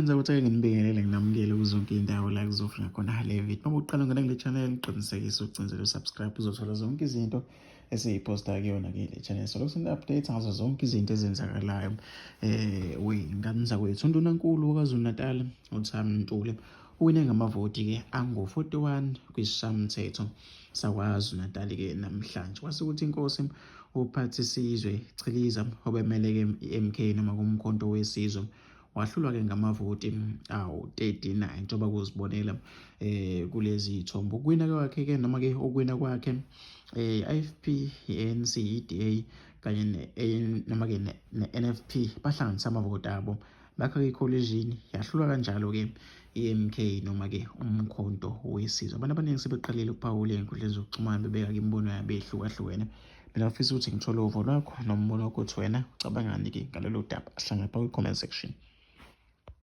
Ngane zakwethu, ake nginibingelele, nginamukele kuzo zonke iy'ndawo la kuzofika khona le video. Uma uqala ungena kule channel, qinisekisa ukucinzela u-subscribe, uzothola zonke izinto esiyiphosta kuyona-ke le channel. So lokhu sine-update ngazo zonke izinto ezenzakalayo. Wey'ngane zakwethu, uNdunankulu waKwaZulu Natal uThami Ntuli uwine ngamavoti-ke angu-41 kwisishamthetho saKwaZulu Natal-ke namhlanje. Kwase kuthi inkosi uPhathisizwe Chiliza obemele-ke i-MK noma kuMkhonto weSizwe wahlulwa-ke ngamavoti awu-39, njengoba kuzibonela kulezi iy'thombe. Ukuwina kwakhe-ke noma-ke ukuwina kwakhe i-IFP, i-ANC, i-DA kanye noma-ke ne-NFP bahlanganisa amavoti abo, bakha-ke i-coalition, yahlulwa kanjalo-ke i-MK noma-ke uMkhonto weSizwe. Abantu abaningi sebeqalile ukuphawula ey'nkundleni zokuxhumana, bebeka-ke imibono yabo ehlukahlukene. Mina ngifisa ukuthi ngithole uvo lwakho nombono wakho, ukuthi wena ucabangani-ke ngalolu daba. Sihlangane lapha kwi-comment section.